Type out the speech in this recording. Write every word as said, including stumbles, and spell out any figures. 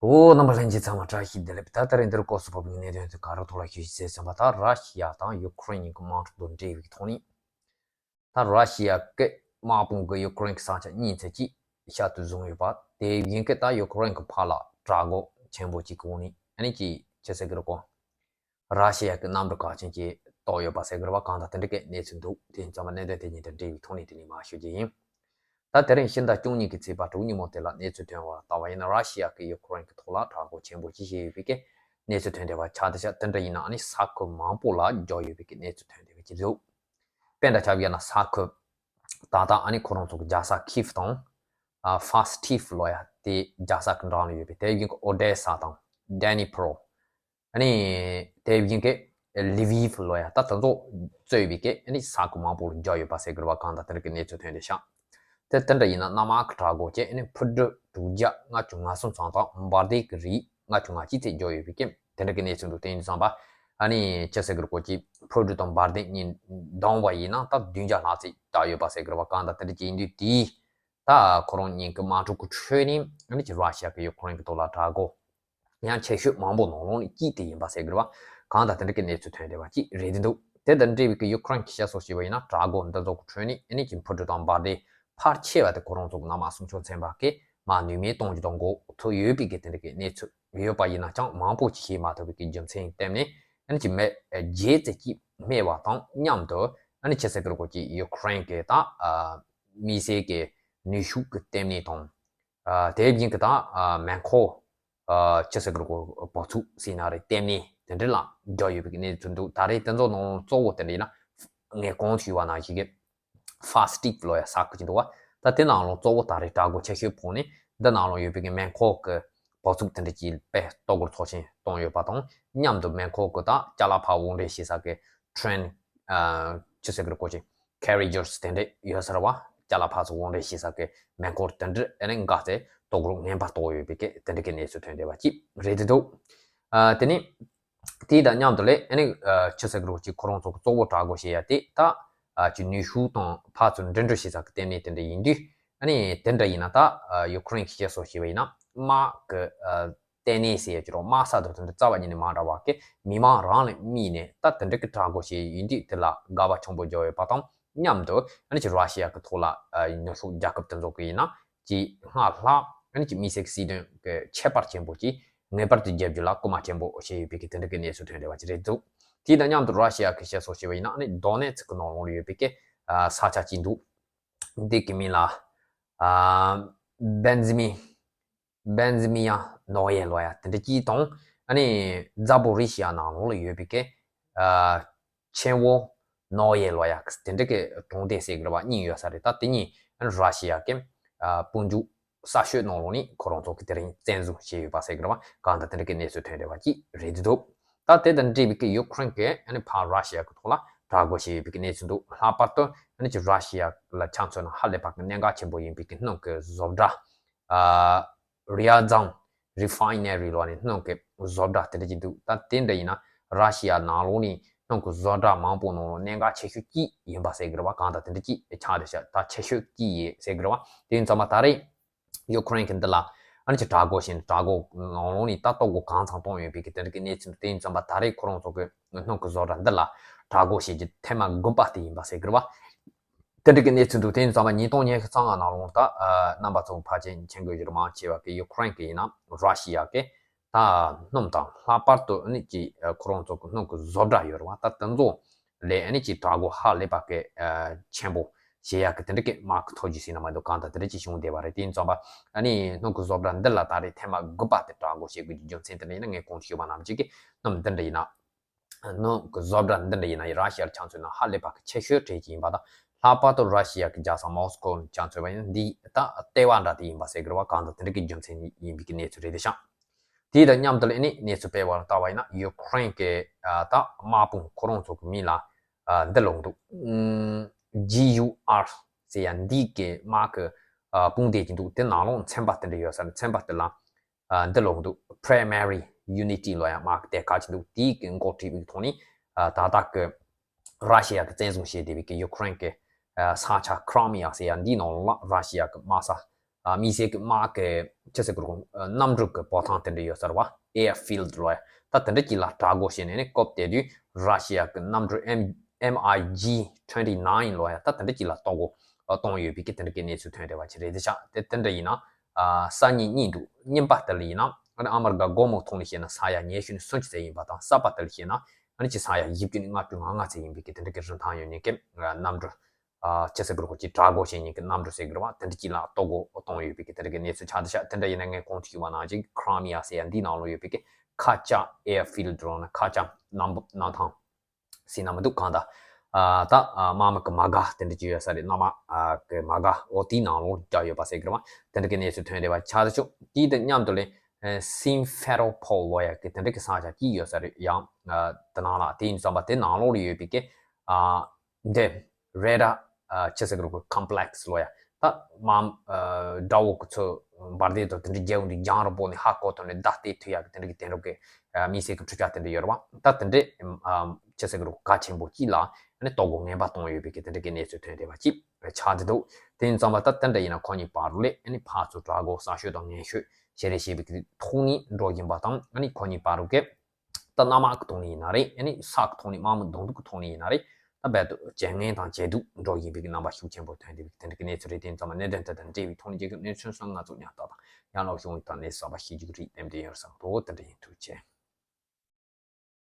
འོ། རྣམ་པ་ལྷན་རྒྱས་ཚང་མ་བཀྲ་ཤིས་བདེ་ལེགས། ད་ད་རིང་འདིར་སྐོར་སུ་བབས་པའི་གནད་དོན་དེ་ག་རེ་ཐོག་ལ་ཞུ་ཞིག་ཟེར་བསམ་པ། ད་ར་ཤི་ཡ་དང་ཡུ་ཁུ་རེན་གཉིས་ཀྱི་དམག་འཁྲུག་དང་འབྲེལ་བའི་ཐོག་ནས། ད་ར་ཤི་ཡ་གི་དམག་དཔུང་གིས་ཡུ་ཁུ་རེན་གྱི་ས་ཆ་གཉིས་ཙམ་ཅིག་ཤར་དུ་བཟུང་ཡོད་པ། དེ་བཞིན་གྱི་ད་ཡུ་ཁུ་རེན་གྱི་ཕར་ལ་དྲག་རྒོལ་ཆེན་པོ་ཅིག་གི་འོག་ནས་ཨ་ནི་ཅིག་ཅི་ཟེར་གི་རེད་གོ། ར་ཤི་ཡ་གི་གནམ་གྲུ་གལ་ཆེན་ཅིག་གཏོར་ཡོད་པ་ཟེར་གི་རེད་བ། གང་ལྟར་དེ་འདྲ་གི་གནས་ཚུལ་འདུག་དེ་ཡིན་ཙང་མ་གནད་དོན་དེ་གཉིས་དང་འབྲེལ་བའི་ཐོག་ནས་དེ་ནས་མར་ཞུ་རྒྱུ་ཡིན། ད་དེ་རིང་ཕྱི་ཟླ་བཅུ་གཉིས་ཀྱི་ཚེས་པ་དྲུག་ཉིན་མོ་དེ་ལ་གནས་ཚུལ་ཐོན་པར་བལྟས་པ་ཡིན་ན། ར་ཤི་ཡ་གིས་ཡུ་ཁུ་རེན་གྱི་ཐོག་ལ་དྲག་རྒོལ་ཆེན་པོ་ཅིག་བྱས་ཡོད་པའི་གི་གནས་ཚུལ་ཐོན་བསྡད་པ་ཆགས་བསྡད་ཤག་དེ་འདྲ་ཡིན་ན་ཨ་ནི་ས་ཁུལ་མང་པོ་ལ་རྒྱག་ཡོད་པའི་གི་གནས་ཚུལ་ཐོན་བསྡད་པ་ཅིག་འདུག་དཔེ་འདྲ་ཆ་བཞག་ན་ས་ཁུལ་ད་ལྟ་ཨ་ནི་ཁོ་རང་ཚོ་གི་རྒྱལ་ས་ཁིབ་དང་། ཨ། ཧྥ་སི་ཐིབ་ལོ་ཡ་དེ་རྒྱལ་ས་གི་འགྲམ་ལ་ཡོད་པའི། དེ་བཞིན་གྱི་ཨོ་ཌེ་ས་དང་ཌེ་ནི་པྲོ། ཨ་ནི་དེ་བཞིན་གྱི་ལི་བིབ་ལོ་ཡ་ད་དེ་ཚོ་གཙོས་པའི་གི་ཨ་ནི་ས་ཁུལ་མང་པོ་ལ་རྒྱག་ཡོད་པ་ཟེར་གི་རེད་བ། གང་ལྟར་དེ་འདྲ་གི་གནས་ཚུལ་ཐོན་བསྡད་ཤག་དེ་དེ་འདྲ་ཡིན་ན་གནམ་དམག་གི་དྲག་རྒོལ་བྱས། ཨ་ནི་འཕུར་གྲུ་དྲུག་བརྒྱ་ལྔ་བཅུ་ང་གསུམ་ཙམ་དང་འབར་མདེལ་གྱི་རིགས་ལྔ་བཅུ་ང་གཅིག་ཙམ་རྒྱག་ཡོད་པའི་གི་དེ་འདྲ་གི་གནས་ཚུལ་འདུག་དེ་ཡིན་དུས་ཙམ་པ་ཨ་ནི་ཅི་ཟེར་གི་རེད་གོ། ཅིག་འཕུར་གྲུ་དང་འབར་མདེལ་གཉིས་བསྡོམས་པ་ཡིན་ན་ད་བདུན་བརྒྱ་ལྷག་ཙམ་བཏང་ཡོད་པ་ཟེར་གི་རེད་བ། གང་ལྟར་དེ་འདྲ་ཅིག་ཡིན་དུས་དེའི་ད་ཁོ་རང་གཉིས་ཀྱི་དམག་འཁྲུག་གི་ཁྲོད་ནས་ཨ་ནི་ཅིག་ར་ཤི་ཡ་གིས་ཡུ་ཁུ་རེན་གྱི་ཐོག་ལ་དྲག་རྒོལ་ཡང་ཆེ་ཤོས་མང་པོ་ནང་ལོགས་ནས་གཅིག་དེ་ཡིན་པ་ཟེར་གི་རེད་བ། གང་ལྟར་དེ་འདྲ་གི་གནས་ཚུལ་ཐོན་བསྡད་པ་ཅིག་རེད་འདུག་དེ་དང་འབྲེལ་བའི་གི་ཡུ་ཁུ་རེན་གྱིས་བཤད་སྲོལ་བྱས་པ་ཡིན་ན། དྲག་རྒོལ་འདི་ཚོ་གི་ཁྲོད་ནས་ཨ་ནི་ཅིག་འཕུར་གྲུ་དང་འབར་མདེལ་ཕལ་ཆེ་བ་དེ་ཁོ་རང་ཚོ་གི་གནམ་དམག་སུམ་ཅུ་ཚན་པ་གིས་མར་ནུས་མེད་གཏོང་རྒྱུ་དང་འགོག་ཐུབ་ཡོད་པའི་གི་དེ་འདྲ་གི་གནས་ཚུལ་ཡོད་པ་ཡིན་ན་ཡང་མང་པོ་ཅིག་བྱེད་མ་ཐུབ་པའི་གི་རྒྱུ་མཚན་བརྟེན་ནས། ཨ་ནི་ཅིག་མི་བརྒྱད་ཙམ་ཅིག་རྨས་པ་དང་མཉམ་དུ་ཨ་ནི་ཅི་ཟེར་གི་རེད་གོ། ཅིག་ཡུ་ཁུ་རེན་གྱི་ད་ཨ་མི་སེར་གྱི་ནུས་ཤུགས་ཀྱི་ལྟེ་གནས་དང་། ཨ་དེ་བཞིན་གྱི་ད་ཨ་མེ་འཁོར། ཨ་ཅི་ཟེར་གི་རེད་གོ། བ་ཕྱུགས་ཟེར་ན་རེད། ལྟེ་གནས་དེ་འདྲ་ལ་རྒྱག་ཡོད་པའི་གནས་ཚུལ་འདུག་ད་རེས་དེ་ཚོ་ནང་གཙོ་བོ་དེ་འདྲ་ཡིན་ན། ངས་གོང་དུ་ཞུས་པ་ནང་བཞིན་གྱི་ཧྥ་སི་ཐིབ་ལོ་ཡ་ས་ཁུལ་ཅིག་འདུག་བ། ད་དེ་ནང་ལོགས་གཙོ་བོ་ད་རེས་དྲག་རྒོལ་ཆེ་ཤོས་ཕོག་ནས་འདི་ནང་ལོགས་ཡོད་པའི་གི་མེ་འཁོར་གྱི་བ་ཕྱུགས་དེ་འདྲ་ཅིག་དཔེ་ལྟོ་གོས་ཚོགས་ཆེན་བཏང་ཡོད་པ་དང་མཉམ་དུ། མེ་འཁོར་གྱི་ད་ཅ་ལག་ཕར་དབོར་འདྲེན་བྱེད་ས་གི་ཊེ་རེན། ཨ་ཅི་ཟེར་གི་རེད་གོ། ཅིག་ཀེ་རི་ཡར་སི་དེ་འདྲ་ཡོད་ས་རེད་བ། ཅ་ལག་ཕར་ཚུར་དབོར་འདྲེན་བྱེད་ས་གི་མེ་འཁོར་དེ་འདྲ་ཨ་ནི་འགག་སྟེ་ལྟོ་གོས་ངན་པ་གཏོར་ཡོད་པའི་གི་དེ་འདྲ་གི་གནས་ཚུལ་ཐོན་བསྡད་པ་ཅིག་རེད་འདུག་ཨ་དེ་ནས་དེ་དང་མཉམ་དུ་ལས་ཨ་ནི་ཨ་ཅི་ཟེར་གི་རེད་གོ། ཅིག་ཁོ་རང་ཚོ་གི་གཙོ་བོ་དྲག་རྒོལ་བྱེད་ཡ་དེ་ད་ཨ་ཅིག་ནུས་ཤུགས་དང་ཕར་ཚུར་འགྲན་བསྡུར་བྱེད་ས་གི་ལྟེ་གནས་དེ་འདྲ་ཡིན་དུས། ཨ་ནི་དེ་འདྲ་ཡིན་ན་ད་ཨ་ཡུ་ཁུ་རེན་གྱིས་བཤད་སྲོལ་བྱས་པ་ཡིན་ན། དམག་གི་ཨ་ལྟེ་གནས་ཟེར་ཡ་ཅིག་རོ། དམག་ས་དང་དེ་འདྲ་རྩ་བ་ཉིད་ནས་མ་འདྲ་བ་གི་མི་མང་རང་ལ་དམིགས་ནས་ད་དེ་འདྲ་གི་དྲག་རྒོལ་བྱས་ཡིན་དུས། དེ་ལ་དགག་པ་ཆེན་པོ་བརྒྱབ་ཡོད་པ་དང་མཉམ་དུ། ཨ་ནི་ཅིག་ར་ཤི་ཡ་གི་ཐོག་ལ་ཨ་ནུབ་ཕྱོགས་རྒྱལ་ཁབ་དེ་ཚོ་གི་ཡིན་ན་ཅིག་སྔར་ལྷག་ཨ་ནི་ཅིག་མི་སེར་གྱི་སྲིད་དོན་གྱི་ཁྱད་པར་ཆེན་པོ་ཅིག་ངེས་པར་དུ་རྒྱབ་རྒྱུ་ལ་སྐུལ་མ་ཆེན་པོ་བྱས་ཡོད་པའི་གི་དེ་འདྲ་གི་གནས་ཚུལ་ཐོན་བསྡད་པ་ཅིག་རེད་འདུག་དེ་དང་མཉམ་དུ་ར་ཤི་ཡ་གིས་བཤད་སྲོལ་བྱས་པ་ཡིན་ན། ཨ་ནི་དོ་ནེ་ཚིག་གི་ནང་ལོགས་ལ་ཡོད་པའི་གི་ཨ་ས་ཆ་ཅིག་འདུག་འདི་གི་མིང་ལ་ཨ་བེན་ཛི་མི་བེན་ཛི་མི་ཡ་ནོ་ཡེ་ལོ་ཡ་དེ་འདྲ་གཅིག་དང་། ཨ་ནི་ཛ་པོ་རི་ཤི་ཡ་ནང་ལོགས་ལ་ཡོད་པའི་གི་ཨ་ཆེན་བོ་ནོ་ཡེ་ལོ་ཡ་དེ་འདྲ་གི་གྲོང་སྡེ་ཟེར་གི་རེད་བ། གཉིས་ཡོད་ས་རེད། ད་དེ་གཉིས་ཨ་ནི་ར་ཤི་ཡ་གི་ཨ་དཔུང་འཇུག་ས་ཤོད་ནང་ལོགས་ནས་ཁོ་རང་ཚོ་གིས་དེ་རིང་བཙན་བཟུང་བྱས་ཡོད་པ་ཟེར་གི་རེད་བ། གང་ལྟར་དེ་འདྲ་གི་གནས་ཚུལ་ཐོན་བསྡད་པ་ཅིག་རེད་འདུག་ད་དེ་དང་འབྲེལ་བའི་གི་ཡུ་ཁུ་རེན་གྱིས་ཨ་ནི་ཕར་ར་ཤི་ཡ་གི་ཐོག་ལ་དྲག་རྒོལ་བྱས་ཡོད་པའི་གི་གནས་ཚུལ་འདུག་ལྷག་པར་དུ་ཨ་ནི་ཅིག་ར་ཤི་ཡ་ལ་ཆ་མཚོན་ན་ཧ་ལས་པ་གི་གནད་འགག་ཆེན་པོ་ཡིན་པའི་གི་སྣུམ་གྱི་བཟོ་གྲྭ། ཨ་རི་ཨ་ཛང་རི་ཕ་ཡི་ན་རི་ལོ་ནས་སྣུམ་གྱི་བཟོ་གྲྭ་དེ་འདྲ་ཅིག་འདུག་ད་དེ་འདྲ་ཡིན་ན་ར་ཤི་ཡ་ནང་ལོགས་ནས་སྣུམ་གྱི་བཟོ་གྲྭ་མང་པོ་ནང་ལོགས་གནད་འགག་ཆེ་ཤོས་གཅིག་ཡིན་པ་ཟེར་གི་རེད་བ། གང་ལྟར་དེ་འདྲ་གཅིག་ཆགས་བསྡད་ཤག་ད་ཆེ་ཤོས་གཅིག་ཡིན་ཟེར་གི་རེད་བ། དེ་ཡིན་ཙང་མ་ད་རེས་ཡུ་ཁུ་རེན་གྱིས་འདི་ལ་ཨ་ནི་ཅིག་དྲག་རྒོལ་བྱས་ནས། དྲག་རྒོལ་ནང་ལོགས་ནས་ད་ལྟོ་གོས་གང་ཚང་བཏང་ཡོད་པའི་གི་དེ་འདྲ་གི་གནས་ཚུལ་འདུག་དེ་ཡིན་ཙང་མ་ད་རེས་ཁོ་རང་ཚོ་གི་སྣུམ་གྱི་བཟོ་གྲྭ་འདི་ལ་དྲག་རྒོལ་བྱེད་རྒྱུ་ཐེངས་མ་དགུ་པ་དེ་ཡིན་པ་ཟེར་གི་རེད་བ། དེ་འདྲ་གི་གནས་ཚུལ་འདུག་དེ་ཡིན་ཙང་མ་ཉིས་སྟོང་ཉི་ཤུ་རྩ་ལྔ་ནང་ལོགས་ད་ཨ་རྣམ་པ་ཚོ་ཕལ་ཆེར་མཁྱེན་གྱི་ཡོད་རེད། མང་ཆེ་བ་གི་ཡུ་ཁུ་རེན་གྱི་ཡིན་ན་ར་ཤི་ཡ་གི་ད་སྣུམ་དང་། ལྷག་པར་དུ་ཨ་ནི་ཅིག་ཨ་ཁོ་རང་ཚོ་གི་སྣུམ་གྱི་བཟོ་གྲྭ་ཡོད་རེད་བ། ད་དེ་ཚོ་ལས་ཨ་ནི་ཅིག་དྲག་རྒོལ་ཧ་ལས་པ་གི་ཨ་ཆེན་པོ་བྱེད་ཡག་གི་དེ་འདྲ་གི་དམག་གི་ཐོ་ཇུས་ཟེར་ན་མ་གཏོགས་གང་ལྟར་དེ་འདྲ་ཅིག་བྱུང་བསྡད་པ་རེད། དེ་ཡིན་ཙང་མ་ཨ་ནི་སྣུམ་གྱི་བཟོ་གྲྭ་འདི་ལ་ད་རེས་ཐེངས་མ་དགུ་པ་དེ་དྲག་རྒོལ་བྱེད་དགོས་ཀྱི་རྒྱུ་མཚན་དེ་འདྲ་ཡིན་ན། ངས་གོང་དུ་ཞུས་པ་ནང་བཞིན་གྱི་སྣུམ་འདི་འདྲ་ཡིན་ན། སྣུམ་གྱི་བཟོ་གྲྭ་འདི་འདྲ་ཡིན་ན་ར་ཤི་ཡར་ཆ་མཚོན་ན་ཧ་ལས་པ་གི་ཆེ་ཤོས་གྲས་ཅིག་ཡིན་པ་དང་། ལྷག་པར་དུ་ར་ཤི་ཡ་གི་རྒྱལ་ས་མོ་སི་ཀོ་ཆ་མཚོན་པ་ཡིན་ན་འདི་ད་ལྟེ་བ་འདྲ་དེ་ཡིན་པ་ཟེར་གི་རེད་བ། གང་ལྟར་དེ་འདྲ་གི་རྒྱུ་མཚན་ཡིན་པའི་གི་གནས་ཚུལ་རེད་དེ་ཤག་དེ་དང་མཉམ་དུ་ལ་ཨ་ནི་གནས་ཚུལ་སྤེལ་བར་བལྟས་པ་ཡིན་ན། ཡུ་ཁུ་རེན་གི་ཨ་ད་དམག་དཔུང་ཁོ་རང་ཚོ་གི་མིང་ལ་ཨ་འདི་ལབ་འདུག་ཨུམ་ཇི་ཡུ་ཨར་ཟེར་ཡ་འདི་གི་དམག་གི་ཨ་དཔུང་སྡེ་ཅིག་འདུག་དེ་ནང་ལོགས་ཚན་པ་དེ་འདྲ་ཡོད་ས་རེད། ཚན་པ་དེ་ལ་ཨ་འདི་ལབ་འདུག Primary Unit ལབ་ཡ་དམག་གི་སྡེ་ཁག་ཅིག་འདུག་དེའི་གི་འགོ་ཁྲིད་པའི་ཐོག་ནས་ཨ་ད་ལྟ་གི་ར་ཤི་ཡ་གི་བཙན་བཟུང་བྱས་བསྡད་པའི་གི་ཡུ་ཁུ་རེན་གི་ཨ་ས་ཆ་ཁི་རི་མི་ཡ་ཟེར་ཡ་འདིའི་ནང་ལ་ར་ཤི་ཡ་གི་དམག་ས་ དམིགས་བསལ་གྱི་དམག་གི་ཅི་ཟེར་དགོས་རེད། གནམ་གྲུ་གི་པོ་ཐང་དེ་འདྲ་ཡོད་ས་རེད་བ། airfield ལབ་ཡ། ད་དེ་འདྲ་ཅིག་ལ་དྲག་རྒོལ་བྱས་ནས་ནི་སྐབས་དེ་དུས་ར་ཤི་ཡ་གི་གནམ་གྲུ་M- MiG twenty nine ལབ་ཡ། ད་དེ་འདྲ་ཅིག་ལ་གཏོར་རྒོལ་གཏོང་ཡོད་པའི་གི་དེ་འདྲ་གི་གནས་ཚུལ་ཐོན་བསྡད་པ་ཅིག་རེད། དེ་ཆ་དེ་དེ་འདྲ་ཡིན་ན་ས་གཉིས་གཉིས་འདུག་རྙིང་པ་དེ་ལ་ཡིན་ན་ཨ་ནི་ཨ་མ་རི་ཀ་སྒོར་མོ་ཐོག་ནས་བཤད་ན་ས་ཡ་ཉི་ཤུ་ནས་སུམ་ཅུ་ཙམ་ཡིན་པ་དང་། གསར་པ་དེ་ལ་བཤད་ན་ཨ་ནི་ཅིག་ས་ཡ་བཞི་བཅུ་ནས་ལྔ་བཅུ་ང་ལྔ་ཙམ་ཡིན་པའི་གི་དེ་འདྲ་གི་རིན་ཐང་ཡོད་མཁན་གྱི་གནམ་གྲུ། ཨ་ཅི་ཟེར་དགོས་རེད། ཅིག་དྲག་རྒོལ་བྱེད་མཁན་གྱི་གནམ་གྲུ་ཟེར་དགོས་རེད་བ། དེ་འདྲ་ཅིག་ལ་གཏོར་རྒོལ་གཏོང་ཡོད་པའི་གི་དེ་འདྲ་གི་གནས་ཚུལ་ཆགས་བསྡད་ཤག་དེ་འདྲ་ཡིན་ན་ངས་གོང་དུ་ཞུས་པ་ནང་བཞིན་Crimea ཟེར་ཡ་འདིའི་ནང་ལོགས་ཡོད་པའི་གི་ཁ་ཅ་airfield ལབ་ན་ཁ་ཅ་གནམ་གནམ་ཐང་ཟེར་ན་མི་འདུག་གང་ལྟར་ཨ་ད་ཨ་དམག་མི་གི་མ་ག་དེ་འདྲ་ཅིག་ཡོད་ས་རེད། གནམ་དམག་ཨ་གི་མ་ག་འོ་དེའི་ནང་ལོགས་བརྒྱབ་ཡོད་པ་ཟེར་གི་རེད་བ། དེ་འདྲ་གི་གནས་ཚུལ་ཐོན་བསྡད་པ་ཆགས་བསྡད་ཤག་དེའི་དང་མཉམ་དུ་ལས་Simferopol ལབ་ཡ་གི་དེ་འདྲ་གི་ས་ཆ་ཅིག་ཡོད་ས་རེད། ཡང་ཨ་དེ་ནང་ལ་དེ་ཡིན་ཙམ་པ་དེ་ནང་ལོགས་ལ་ཡོད་པའི་གི་ཨ་འདི་radar ཨ་ཅི་ཟེར་གི་རེད། complex ལབ་ཡ། ད་མ་ཨ་དགྲ་བོ་གི་ཚོ་འབར་མདེལ་དང་དེ་འདྲ་རྒྱག་འོང་དུས་རྒྱང་རིང་པོ་ནས་ཧ་གོ་ཐུབ་ནས་བརྡ་སྟེར་ཐུབ་ཡ་གི་དེ་འདྲ་གི་དེ་འདྲ་གི་ཨ་དམིགས་བསལ་གི་འཕྲུལ་ཆས་དེ་འདྲ་ཡོད་རེད་བ། ད་དེ་འདྲ་ཨ་ཅི་ཟེར་གི་རེད། གལ་ཆེན་པོ་གཅིག་ལ་ཨ་ནི་གཏོར་རྒོལ་ངན་པ་གཏོང་ཡོད་པའི་གི་དེ་འདྲ་གི་གནས་ཚུལ་ཐོན་བསྡད་པ་ཅིག་ཆགས་བསྡད་འདུག་དེ་ཡིན་ཙམ་པ་ད་དེ་འདྲ་ཡིན་ན་ཁོ་གཉིས་བར་ལ་ཨ་ནི་ཕར་ཚུར་དྲག་རྒོལ་གསར་ཤོས་དང་ངན་ཤོས་བྱེད་རེས་བྱེད་པའི་གི་ཐོག་ནས་འགྲོ་བཞིན་པ་དང་། ཨ་ནི་ཁོ་གཉིས་བར་ལ་གི་ད་གནམ་དམག་གི་ཐོག་ནས་ཡིན་ན་རེད། ཨ་ནི་ས་གི་ཐོག་ནས་དམག་མི་བརྡུང་རྡེག་གི་ཐོག་ནས་ཡིན་ན་རེད། ད་རྦད་དེ་ཇེ་ངན་དང་ཇེ་སྡུག་འགྲོ་བཞིན་པའི་གི་རྣམ་པ་ཤུགས་ཆེན་པོ་ཐོན་བསྡད་པའི་གི་དེ་འདྲ་གི་གནས་ཚུལ་རེད། དེ་ཡིན་ཙང་མ་གནད་དོན་དེ་དང་འབྲེལ་བའི་ཐོག་ནས་རྒྱལ་ཁབ་གནས་ཚུལ་སོགས་ང་ཚོ་མཉམ་ལྟ་དང་ཡང་ལོག་བྱུང་བའི་ཐོག་ནས་གསར་པ་ཤེས་རྒྱུ་རིགས་ལྡེམ་ལྡེམ་ཡོད་བསམ་འདུག་དེ་འདྲ་ཡིན། ཐུགས་རྗེ་ཆེ།